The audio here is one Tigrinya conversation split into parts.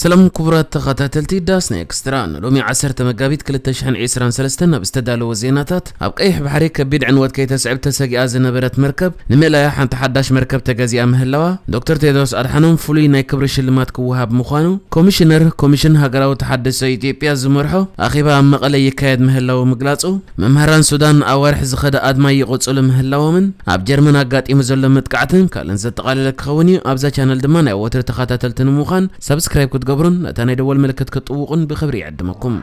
ሰላም ክቡራት ተኸታተልቲ ዳስና ኤክስትራ፣ ንሎሚ ዓሰርተ መጋቢት ክልተ ሽሕን ዕስራን ሰለስተን ኣብ ዝተዳለወ ዜናታት፣ ኣብ ቀይሕ ባሕሪ ከቢድ ዕንወት ከይተስዕብ ተሰጊኣ ዝነበረት መርከብ ንምእላያ ሓንቲ ሓዳሽ መርከብ ተገዚኣ ምህላዋ፣ ዶክተር ቴድሮስ ኣድሓኖም ፍሉይ ናይ ክብሪ ሽልማት ክወሃብ ምዃኑ፣ ኮሚሽነር ኮሚሽን ሃገራዊ ተሓድሶ ኢትዮጵያ ዝመርሖ ኣኼባ ኣብ መቐለ ይካየድ ምህላዉ ምግላጹ፣ መምህራን ሱዳን ኣዋርሕ ዝኸደ ኣድማ ይቕጽሉ ምህላዎምን፣ ኣብ ጀርመን ኣጋጢሙ ዘሎ መጥቃዕትን ካልእን ዘጠቓለለ ክኸውን እዩ። ኣብዛ ቻነል ድማ ናይ ወትሪ ተኸታተልቲ ንምዃን ሳብስክራይብ ክትገብሩን ነታ ናይ ደወል ምልክት ክትጥውቑን ብኽብሪ ይዕድመኩም።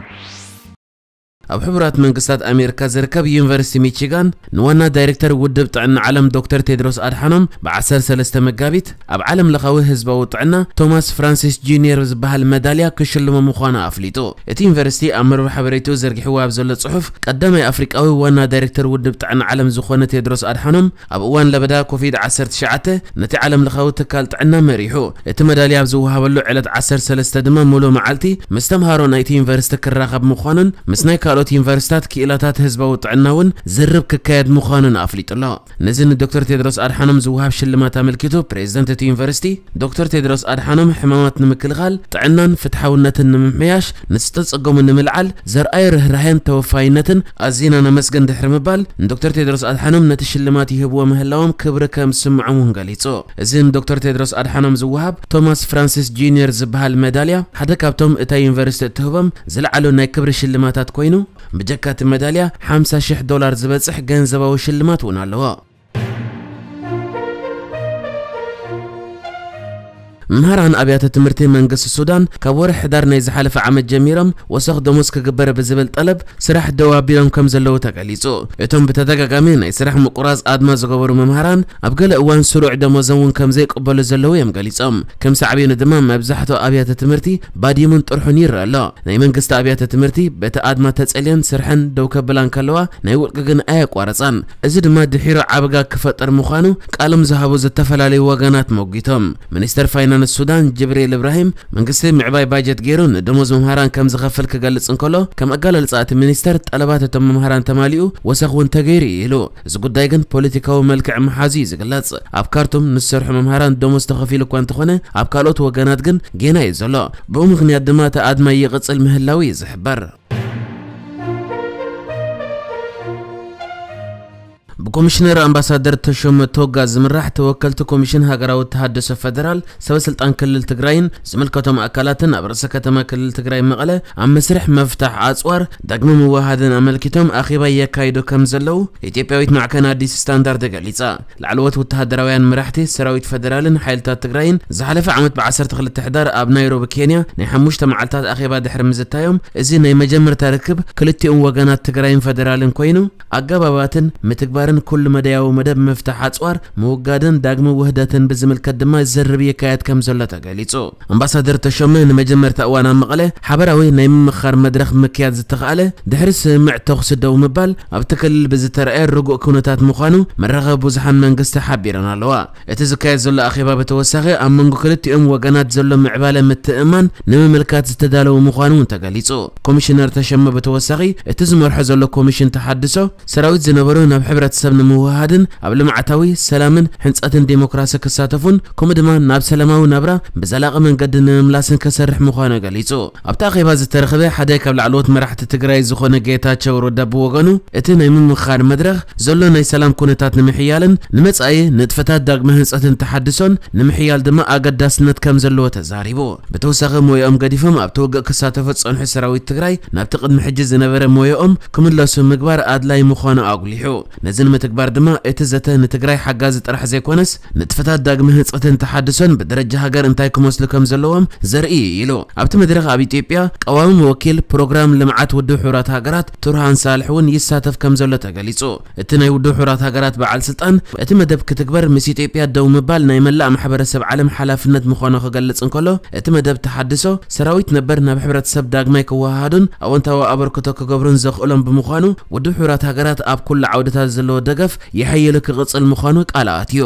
ኣብ ሕቡራት መንግስታት ኣሜሪካ ዝርከብ ዩኒቨርሲቲ ሚቺጋን ንዋና ዳይሬክተር ውድብ ጥዕና ዓለም ዶክተር ቴድሮስ ኣድሓኖም ብ ዓሰርተ ሰለስተ መጋቢት ኣብ ዓለም ለኻዊ ህዝባዊ ጥዕና ቶማስ ፍራንሲስ ጁኒየር ዝበሃል መዳልያ ክሽልሞ ምዃኑ ኣፍሊጡ። እቲ ዩኒቨርሲቲ ኣብ መርበብ ሓበሬታኡ ዘርጊሕዎ ኣብ ዘሎ ጽሑፍ፣ ቀዳማይ ኣፍሪቃዊ ዋና ዳይሬክተር ውድብ ጥዕና ዓለም ዝኾነ ቴድሮስ ኣድሓኖም ኣብ እዋን ለበዳ ኮቪድ ዓሰርተ ትሽዓተ ነቲ ዓለም ለኻዊ ትካል ጥዕና መሪሑ። እቲ መዳልያ ኣብ ዝወሃበሉ ዕለት ዓሰርተ ሰለስተ ድማ ምሉእ መዓልቲ ምስ ተምሃሮ ናይቲ ዩኒቨርሲቲ ክራኸብ ምዃኑን ምስ ናይ ካልኦት ዩኒቨርሲታት ክኢላታት ህዝባዊ ጥዕና እውን ዝርብ ክካየድ ምዃኑን ኣፍሊጡ ኣሎ። ነዚ ንዶክተር ቴድሮስ ኣድሓኖም ዝወሃብ ሽልማት ኣመልኪቱ ፕሬዝደንት እቲ ዩኒቨርሲቲ ዶክተር ቴድሮስ ኣድሓኖም ሕማማት ንምክልኻል፣ ጥዕናን ፍትሓውነትን ንምምሕያሽ፣ ንዝተጸገሙ ንምልዓል ዘርኣዮ ርህራሄን ተወፋይነትን ኣዚና ነመስግን ድሕሪ ምባል፣ ንዶክተር ቴድሮስ ኣድሓኖም ነቲ ሽልማት ይህብዎ ምህላዎም ክብሪ ከም ዝስምዖም እውን ገሊጹ። እዚ ንዶክተር ቴድሮስ ኣድሓኖም ዝወሃብ ቶማስ ፍራንሲስ ጁኒየር ዝበሃል መዳልያ ሓደ ካብቶም እታ ዩኒቨርሲቲ እትህቦም ዝለዓሉ ናይ ክብሪ ሽልማታት ኮይኑ፣ ብጀካ እቲ መዳልያ ሓምሳ ሽሕ ዶላር ዝበጽሕ ገንዘባዊ ሽልማት እውን ኣለዎ። መምህራን ኣብያተ ትምህርቲ መንግስቲ ሱዳን ካብ ወርሒ ሕዳር ናይ ዝሓለፈ ዓመት ጀሚሮም ወሰኽ ደሞዝ ክግበር ብዝብል ጠለብ ስራሕ ደው ኣቢሎም ከም ዘለዉ ተገሊጹ። እቶም ብተደጋጋሚ ናይ ስራሕ ምቁራጽ ኣድማ ዝገበሩ መምህራን ኣብ ገለ እዋን ስሩዕ ደሞዞም እውን ከም ዘይቅበሉ ዘለዉ እዮም ገሊጾም። ከም ሳዕቤኑ ድማ መብዛሕትኡ ኣብያተ ትምህርቲ ባዲሙን ጥርሑን ይረአ ኣሎ። ናይ መንግስቲ ኣብያተ ትምህርቲ በቲ ኣድማ ተጸልየን ስርሐን ደው ከብላ እንከለዋ ናይ ውልቂ ግን ኣየቋረጻን። እዚ ድማ ድሒሩ ዓበጋ ክፈጥር ምዃኑ ቃሎም ዝሃቡ ዝተፈላለዩ ወገናት መጒቶም። ሚኒስተር ፋይናንስ ሱዳን ጅብሪል እብራሂም መንግስቲ ምዕባይ ባጀት ገይሩ ንደሞዝ መምህራን ከም ዝኸፍል ክገልጽ እንከሎ፣ ከም ኣገላልጻ እቲ ሚኒስተር ጠለባት እቶም መምህራን ተማሊኡ ወሰኽ እውን ተገይሩ እዩ ኢሉ። እዚ ጉዳይ ግን ፖለቲካዊ መልክዕ ምሓዙ እዩ ዝግለጽ። ኣብ ካርቱም ንዝሰርሑ መምህራን ደሞዝ ተኸፊሉ እኳ እንተኾነ፣ ኣብ ካልኦት ወገናት ግን ጌና እዩ ዘሎ። ብኡ ምኽንያት ድማ እቲ ኣድማ ይቕጽል ምህላው እዩ ዝሕበር። ብኮሚሽነር ኣምባሳደር ተሾመ ቶጋ ዝምራሕ ተወከልቲ ኮሚሽን ሃገራዊ ተሃድሶ ፈደራል፣ ሰበ ስልጣን ክልል ትግራይን ዝምልከቶም ኣካላትን ኣብ ርእሰ ከተማ ክልል ትግራይ መቐለ ኣብ መስርሕ መፍታሕ ኣጽዋር ዳግመ ምውሃድን ኣመልኪቶም ኣኼባ የካይዱ ከም ዘለዉ ኢትዮጵያዊት ማዕከን ኣዲስ ስታንዳርድ ገሊጻ። ላዕለዎት ወተሃደራውያን መራሕቲ ሰራዊት ፈደራልን ሓይልታት ትግራይን ዝሓለፈ ዓመት ብ ዓሰርተ ክልተ ሕዳር ኣብ ናይሮቢ ኬንያ ናይ ሓሙሽተ መዓልታት ኣኼባ ድሕሪ ምዝታዮም፣ እዚ ናይ መጀመርታ ርክብ ክልቲኦም ወገናት ትግራይን ፈደራልን ኮይኑ፣ ኣገባባትን ምትግባርን ኩሉ መዳያዊ መደብ ምፍታሕ ኣጽዋር ምውጋድን ዳግመ ውህደትን ብዝምልከት ድማ ዝርርብ ይካየድ ከም ዘሎ ተገሊጹ። ኣምባሳደር ተሾመ ንመጀመርታ እዋን ኣብ መቐለ ሓበራዊ ናይ ምምኽኻር መድረኽ ምክያድ ዝተኻእለ ድሕሪ ስምምዕ ተኹሲ ደው ምባል ኣብቲ ክልል ብዝተረኣየ ርጉእ ኩነታት ምዃኑ መራኸቢ ብዙሓን መንግስቲ ሓቢረን ኣለዋ። እቲ ዝካየድ ዘሎ ኣኼባ ብተወሳኺ ኣብ መንጎ ክልቲኦም ወገናት ዘሎ ምዕባለ ምትእምማን ንምምልካት ዝተዳለወ ምዃኑ እውን ተገሊጹ። ኮሚሽነር ተሸመ ብተወሳኺ እቲ ዝመርሖ ዘሎ ኮሚሽን ተሓድሶ ሰራዊት ዝነበሩ ናብ ሕብረተሰብ ንምውህሃድን ኣብ ልምዓታዊ ሰላምን ሕንጸትን ዴሞክራሲ ክሳተፉን ከምኡ ድማ ናብ ሰላማዊ ናብራ ብዘላቒ መንገዲ ንምምላስን ክሰርሕ ምዃኑ ገሊጹ። ኣብቲ ኣኼባ ዝተረኸበ ሓደ ካብ ላዕለዎት መራሕቲ ትግራይ ዝኾነ ጌታቸው ረዳ ብወገኑ፣ እቲ ናይ ምምኽኻር መድረኽ ዘሎ ናይ ሰላም ኩነታት ንምሕያልን ንመጻኢ ንጥፈታት ዳግመ ህንጸትን ተሓድሶን ንምሕያል ድማ ኣገዳስነት ከም ዘለዎ ተዛሪቡ። ብተወሳኺ ሞያኦም ገዲፎም ኣብቲ ውግእ ክሳተፉ ዝጸንሑ ሰራዊት ትግራይ ናብቲ ቅድሚ ሕጂ ዝነበረ ሞያኦም ክምለሱ ምግባር ኣድላይ ምዃኑ ኣጉሊሑ። ነዚ ንምትግባር ድማ እቲ ዘተ ንትግራይ ሓጋዚ ጥራሕ ዘይኮነስ ንጥፈታት ዳግመ ህንጸትን ተሓድሶን ብደረጃ ሃገር እንታይ ክመስሉ ከም ዘለዎም ዘርኢ እዩ ኢሉ። ኣብቲ መድረኽ ኣብ ኢትዮጵያ ቀዋሚ ወኪል ፕሮግራም ልምዓት ውድብ ሕቡራት ሃገራት ቱርሃን ሳልሕ እውን ይሳተፍ ከም ዘሎ ተገሊጹ። እቲ ናይ ውድብ ሕቡራት ሃገራት በዓል ስልጣን እቲ መደብ ክትግበር ምስ ኢትዮጵያ ደው ምባል ናይ መላእ ማሕበረሰብ ዓለም ሓላፍነት ምዃኑ ክገልጽ እንከሎ፣ እቲ መደብ ተሓድሶ ሰራዊት ነበር ናብ ሕብረተሰብ ዳግማይ ክወሃሃዱን ኣወንታዊ ኣበርክቶ ክገብሩን ዘኽእሎም ብምዃኑ ውድብ ሕቡራት ሃገራት ኣብ ኩሉ ዓውድታት ዘለዎ ደገፍ የሐይሉ ክቕጽል ምዃኑ ቃል ኣትዩ።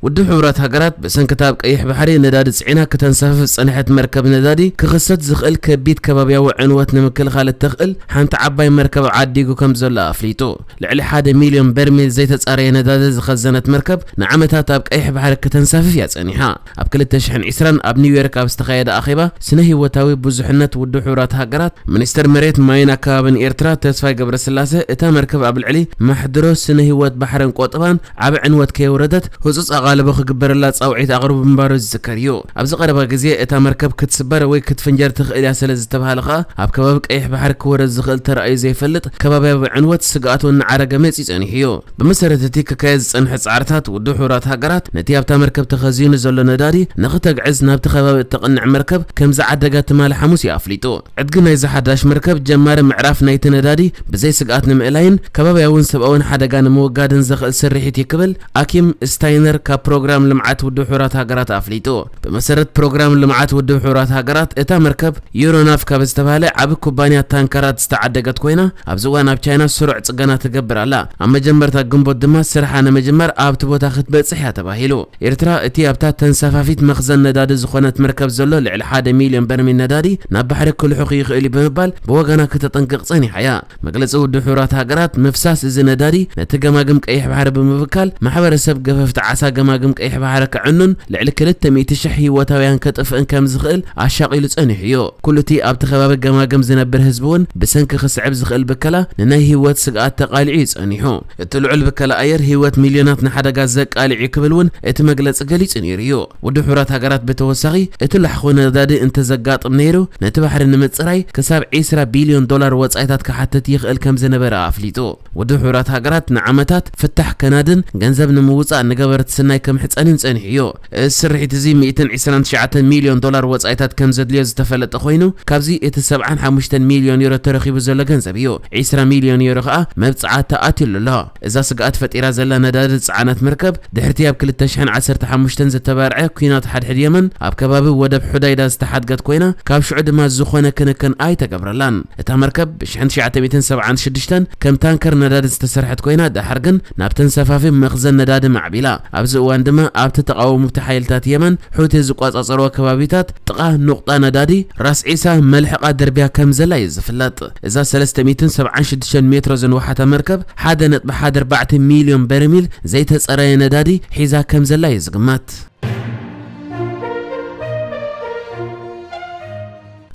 ውድብ ሕቡራት ሃገራት ብሰንክታ ኣብ ቀይሕ ባሕሪ ነዳዲ ጽዒና ክተንሳፍፍ ዝጸንሐት መርከብ ነዳዲ ክኽሰት ዝኽእል ከቢድ ከባብያዊ ዕንወት ንምክልኻል እተኽእል ሓንቲ ዓባይ መርከብ ዓዲጉ ከም ዘሎ ኣፍሊጡ። ልዕሊ ሓደ ሚልዮን በርሚል ዘይተጻረየ ነዳዲ ዝኸዘነት መርከብ ንዓመታት ኣብ ቀይሕ ባሕሪ ክተንሳፍፍ እያ ጸኒሓ። ኣብ ክልተ ሽሕን ዕስራን ኣብ ኒውዮርክ ኣብ ዝተኻየደ ኣኼባ ስነ ህይወታዊ ብዙሕነት ውድብ ሕቡራት ሃገራት፣ ሚኒስተር መሬት፣ ማይን ኣከባብን ኤርትራ ተስፋይ ገብረስላሰ፣ እታ መርከብ ኣብ ልዕሊ ማሕድሮ ስነ ህይወት ባሕርን ቆጠባን ዓቢ ዕንወት ከየውረደት ህጹጽ ኣቓልቦ ክግበረላ ጻውዒት ኣቕርቡ ምንባሩ ዝዝከር እዩ። ኣብዚ ቀረባ ግዜ እታ መርከብ ክትስበር ወይ ክትፍንጀር ትኽእል እያ ስለ ዝተባህለ ከኣ ኣብ ከባቢ ቀይሕ ባሕሪ ክወረድ ዝኽእል ተራእዩ ዘይፈልጥ ከባብያዊ ዕንወት ስግኣቱ እናዓረገ መጺኡ ጸኒሑ እዩ። ብመሰረት እቲ ክካየድ ዝጸንሐ ጻዕርታት ውድብ ሕቡራት ሃገራት ነቲ ኣብታ መርከብ ተኸዚኑ ዘሎ ነዳዲ ንኽተግዕዝ ናብቲ ከባቢ እተቕንዕ መርከብ ከም ዝዓደጋ ትማሊ ሓሙስ እዩ ኣፍሊጡ። ዕድጊ ናይዛ ሓዳሽ መርከብ ጀማሪ ምዕራፍ ናይቲ ነዳዲ ብዘይ ስግኣት ንምእላይን ከባብያውን ሰብኣውን ሓደጋ ንምውጋድን ዘኽእል ስርሒት እዩ ክብል ኣኪም ስታይነር ካብ ፕሮግራም ልምዓት ውድብ ሕቡራት ሃገራት ኣፍሊጡ። ብመሰረት ፕሮግራም ልምዓት ውድብ ሕቡራት ሃገራት እታ መርከብ ዩሮናፍ ካብ ዝተባህለ ዓቢ ኩባንያ ታንከራት ዝተዓደገት ኮይና ኣብዚ እዋን ኣብ ቻይና ስሩዕ ጽገና ትገብር ኣላ። ኣብ መጀመርታ ግንቦት ድማ ስርሓ ንምጅማር ኣብቲ ቦታ ክትበጽሕ እያ ተባሂሉ። ኤርትራ እቲ ኣብታ ተንሳፋፊት መኽዘን ነዳዲ ዝኾነት መርከብ ዘሎ ልዕሊ ሓደ ሚልዮን በርሚል ነዳዲ ናብ ባሕሪ ክልሑኽ ይኽእል እዩ ብምባል ብወገና ክተጠንቅቕ ጸኒሓ እያ። መግለጺ ውድብ ሕቡራት ሃገራት ምፍሳስ እዚ ነዳዲ ነቲ ገማግም ቀይሕ ባሕሪ ብምብካል ማሕበረሰብ ገፈፍቲ ዓሳ ገማግም ቀይሕ ባሕሪ ከዕኑን ልዕሊ ክልተ ሚእቲ ሽሕ ህይወታውያን ከጥፍእን ከም ዝኽእል ኣሻቒሉ ጸኒሑ እዩ። ኩሉ እቲ ኣብቲ ከባቢ ገማግም ዝነብር ህዝቢ እውን ብሰንኪ ክስዕብ ዝኽእል ብከላ ንናይ ህይወት ስግኣት ተቓሊዑ እዩ ጸኒሑ። እቲ ልዑል ብከላ ኣየር ህይወት ሚልዮናት ንሓደጋ ዘቃልዕ እዩ ክብል እውን እቲ መግለጺ ገሊጹ ነይሩ እዩ። ውድብ ሕቡራት ሃገራት ብተወሳኺ እቲ ላሕኾ ነዳዲ እንተዘጋጥም ነይሩ ነቲ ባሕሪ ንምጽራይ ክሳብ ዕስራ ቢልዮን ዶላር ወጻኢታት ክሓትት ይኽእል ከም ዝነበረ ኣፍሊጡ። ውድብ ሕቡራት ሃገራት ንዓመታት ፍታሕ ከናድን ገንዘብ ንምውጻእ ንገበርቲ ስናይ ክምሕጸንን ጸኒሑ እዩ። እዚ ስርሒት እዚ ሚእትን ዕስራን ትሽዓተን ሚልዮን ዶላር ወጻኢታት ከም ዘድልዮ ዝተፈለጠ ኮይኑ ካብዚ እቲ ሰብዓን ሓሙሽተን ሚልዮን ዩሮ ተረኺቡ ዘሎ ገንዘብ እዩ። ዕስራ ሚልዮን ዩሮ ከኣ መብጽዓ ተኣትዩሉ ኣሎ። እዛ ስግኣት ፈጢራ ዘላ ነዳዲ ዝጸዓነት መርከብ ድሕርቲ ኣብ ክልተ ሽሕን ዓሰርተ ሓሙሽተን ዝተባርዐ ኲናት ሓድሕድ የመን ኣብ ከባቢ ወደብ ሑዳይዳ ዝተሓድገት ኮይና ካብ ሽዑ ድማ ዝኾነ ክንክን ኣይተገብረላን። እታ መርከብ ብ ሽሕን ትሽዓተ ሚእትን ሰብዓን ሽዱሽተን ከም ታንከር ነዳዲ ዝተሰርሐት ኮይና ደሓር ግን ናብ ተንሳፋፊ መኽዘን ነዳዲ ማዕቢላ። ኣብዚ እዋን ድማ ኣብቲ ተቓወምቲ ሓይልታት የመን ሑቲ ዝቆጻጸርዎ ከባቢታት ጥቓ ኑቕጣ ነዳዲ ራስ ዒሳ መልሕቓ ደርብያ ከም ዘላ እዩ ዝፍለጥ። እዛ ሰለስተ ሚእትን ሰብዓን ሽዱሽተን ሜትሮ ዝንውሓታ መርከብ ሓደ ነጥቢ ሓደ ኣርባዕተ ሚልዮን በርሚል ዘይተጸረየ ነዳዲ ሒዛ ከም ዘላ እዩ ዝግመት።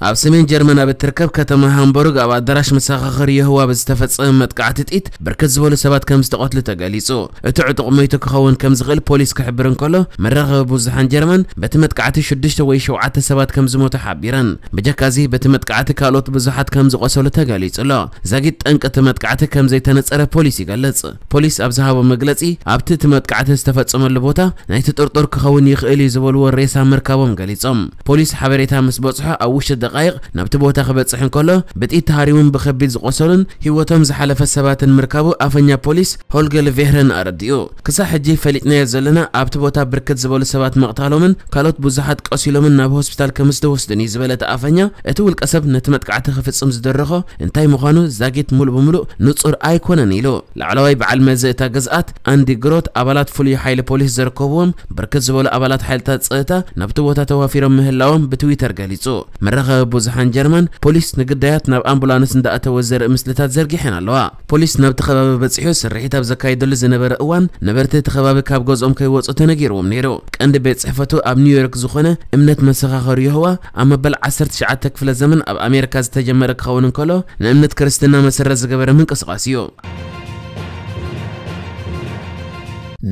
ኣብ ሰሜን ጀርመን ኣብ እትርከብ ከተማ ሃምቡርግ ኣብ ኣዳራሽ መሰኻኽር የሆዋ ብዝተፈጸመ መጥቃዕቲ ጥይት ብርክት ዝበሉ ሰባት ከም ዝተቐትሉ ተገሊጹ። እቲ ዕጡቕ ሞይቱ ክኸውን ከም ዝኽእል ፖሊስ ክሕብር እንከሎ፣ መራኸቢ ብዙሓን ጀርመን በቲ መጥቃዕቲ ሽዱሽተ ወይ ሸውዓተ ሰባት ከም ዝሞቱ ሓቢረን። ብጀካ እዚ በቲ መጥቃዕቲ ካልኦት ብዙሓት ከም ዝቖሰሉ ተገሊጹ ኣሎ። ዛጊት ጠንቂ እቲ መጥቃዕቲ ከም ዘይተነጸረ ፖሊስ ይገልጽ። ፖሊስ ኣብ ዝሃቦ መግለጺ ኣብቲ እቲ መጥቃዕቲ ዝተፈጸመሉ ቦታ ናይቲ ጥርጡር ክኸውን ይኽእል እዩ ዝበልዎ ሬሳ ምርካቦም ገሊጾም። ፖሊስ ሓበሬታ ምስ በጽሖ ኣብ ውሽጢ ደቓይቕ ናብቲ ቦታ ክበጽሕ እንከሎ ብጥይት ተሃሪሙን ብኸቢድ ዝቖሰሉን ህይወቶም ዝሓለፈ ሰባትን ምርካቡ ኣፈኛ ፖሊስ ሆልገር ቬህረን ኣረዲኡ። ክሳብ ሕጂ ፈሊጥናዮ ዘለና ኣብቲ ቦታ ብርክት ዝበሉ ሰባት ምቕታሎምን ካልኦት ብዙሓት ቆሲሎምን ናብ ሆስፒታል ከም ዝተወስዱን እዩ ዝበለ እቲ ኣፈኛ፣ እቲ ውልቀ ሰብ ነቲ መጥቃዕቲ ክፍጽም ዝደረኾ እንታይ ምዃኑ ዛጊት ሙሉእ ብምሉእ ንጹር ኣይኮነን ኢሉ። ላዕለዋይ በዓል መዚ እታ ግዝኣት ኣንዲ ግሮት ኣባላት ፍሉይ ሓይሊ ፖሊስ ዘርከብዎም ብርክት ዝበሉ ኣባላት ሓይልታት ጸጥታ ናብቲ ቦታ ተዋፊሮም ምህላዎም ብትዊተር ገሊጹ። መራኸቢ ብዙሓን ጀርመን ፖሊስ ንግዳያት ናብ ኣምቡላንስ እንዳኣተወ ዘርኢ ምስልታት ዘርጊሐን ኣለዋ። ፖሊስ ናብቲ ከባቢ በጺሑ ስርሒት ኣብ ዘካይደሉ ዝነበረ እዋን ነበርቲ እቲ ከባቢ ካብ ገዝኦም ከይወጹ ተነጊርዎም ነይሩ። ቀንዲ ቤት ጽሕፈቱ ኣብ ኒውዮርክ ዝኾነ እምነት መሰኻኽር የሆዋ ኣብ መበል ዓሰርተ ትሽዓተ ክፍለ ዘመን ኣብ ኣሜሪካ ዝተጀመረ ክኸውን እንከሎ ንእምነት ክርስትና መሰረት ዝገበረ ምንቅስቓስ እዩ።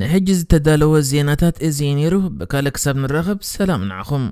ንሕጂ ዝተዳለወ ዜናታት እዚ እዩ ነይሩ። ብካልእ ክሳብ ንራኸብ ሰላም ንዓኹም።